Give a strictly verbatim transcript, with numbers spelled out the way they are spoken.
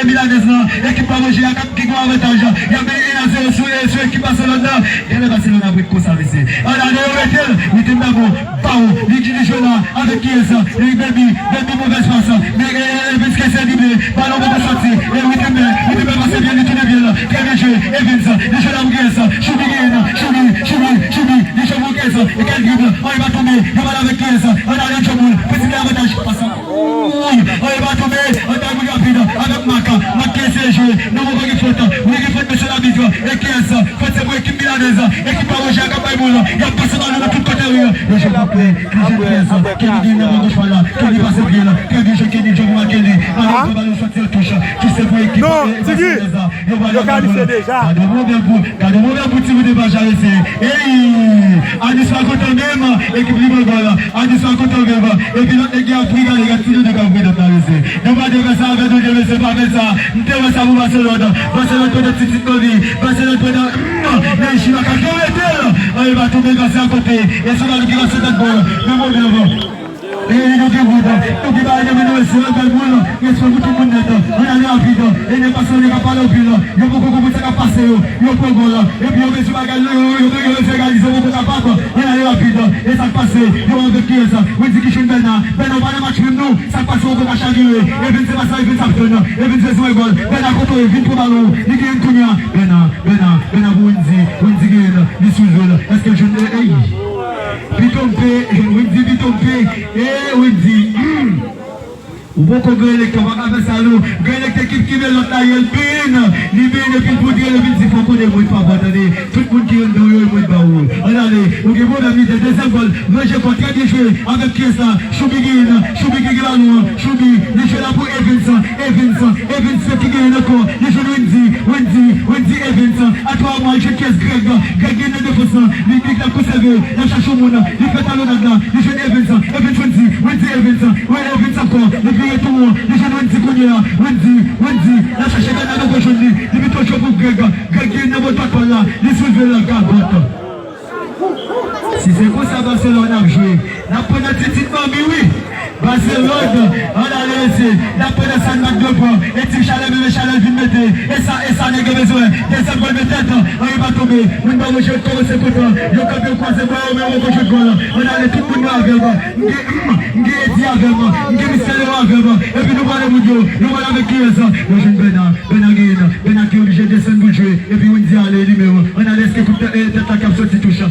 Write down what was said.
Milanez lan, ekip pa manje a k ap ki gen avantaj. Y ap mennen en a zewo sou, sou ekip Barcelone nan. Genlè Barcelone ap ret konsa, mesye. Ronaldo yo mete l, li te dabò. Bawo, li di li jwe la, avèk kiyès? Li Baby, Baby, movèz pas. Men, e, e, Evans ki eseye drible, balon poko sòti. E Wittenberg, Wittenberg pase byen, li tounen byen la. Trè byen jwe, Evans, li jwe la pou kiyès? Choubi genyen, Choubi, Choubi, Choubi, li jwe pou kiyès? E kèl drib, an, li pa tonbe, yo bal avèk kiyès? Ronaldo Choubi, posible avantaj, pas. Woy, an, li pa tonbe, an, drib rapid, avèk Marc, Marc ki eseye jwe, non, poko gen fòt, wi, gen fòt, mesye labit, e kiyès? Fòt se pou ekip Milanez, ekip pa manje a k ap bay boul, y ap pase balon nan tout kote, wi. Yo jwe pou Kle, ki jwenn kiyès? Kenny genyen nan bò goch pa la, Kenny pase byen la, Kenny jwenn Kenny, Joe Martelly, balon pran, balon sòti an touch, ki se pou ekip, e, Barcelone, yo pral nan balon la. Gade move pou, gade move pou ti bout de pa jarese. Ey! Anis pa kontan menm, ekip li pran gòl. Anis pa kontan menm. Epi lòt nèg ki ap pri gade, gade ti doudou k ap pri lòt la, mesye. Nou pa dwe fè sa avè nou, mesye, pa fè sa. M te wè sa pou Barcelone. Barcelone pran nan ti tit nan li. Barcelone pran nan, mm, nan Ichima ka mete l. An, e pa tonbe, pase akote. E se pa li ki pase tèt bòl. Men move avan. E, e, nou gen wout, nou gen bagay nan men nou, mesye, bèl boul, respè pou tout moun nèt. Ann ale rapid, e nèg pase yo, nèg ap pale anpil, yo poko konprann sa k ap pase yo, yo pran gòl, epi yo bezwen bagay, yo, yo, yo, yo bezwen egalize, yo poko kapab, ann ale rapid, e sa k pase, yo avèk kiyès? Wendy ki jwenn Bèna, Bèna ou pa nan match menm non, sa k pase, ou poko ka chavire, Evans se pa sa, Evans ap jwenn, Evans bezwen gòl, Bèna kote w ye, vin pran balon, li genyen kounye a, Bèna, Bèna, Bèna pou Wendy, Wendy genyen, li sou zwe l, èske l jwenn, ey! Pitompe, Wendy Pitompe, e Wendy, hmm. Ou poko Gran Elektè, ou pa ka fè sa non. Gran Elektè ki, ki men lòt la, ye l bin, li bin epi l poudre l epi l di fò konnen mwen pa bon, tande. Tout moun ki anndan w yo, e mwen ba ou. Ann ale, ou gen pwoblèm, li te dezyèm gòl, manje kò, trè byen jwe, avèk kiyès la, Choubi gen, Choubi gen balon an, Choubi, li jwe la pou Evans, Evans, Evans ki gen nan kò, li jwenn Wendy, Wendy, Wendy Evans, a twa mwa, li jwenn kiyès? Greg, Greg gen nan defans lan, li, li, l ap konsève, l ap chache yon moun, li fè talonnad la, li jwenn Evans, Evans Wendy, Wendy Evans, wè Evans ankò, li vire tou, li jwenn Wendy kounye a, Wendy, Wendy, l ap chache Bèna poko jwenn li, li pito jwe pou Greg, Greg gen nan bò dwat pa l la, li soulve l, gabòt. Si se konsa Barcelone ap jwe, n ap pran nan ti tit manmi wi. Barcelone, ann ale mesye, n ap pran nan sa n bat de pran. E Team Chalè, bebe Chalè vin mete. E sa, e sa nèg yo bezwen. Dezyèm gòl men tèt, anyen pa tonbe. Moun pa manje kòmanse kontan. Yo kanpe yo kwaze bra yo men yo poko jwenn gòl. Ann ale tout moun nan avè m. M gen, m gen Edi avè m. M gen Mister Leo avè m. Epi nou pale moun yo. Nou pale avèk kiyès? Yo jwenn Bèna. Bèna genyen. Bèna ki oblije desann pou l jwe. Epi Wendy ale li menm. Ann ale èske kout tèt la k ap soti touch.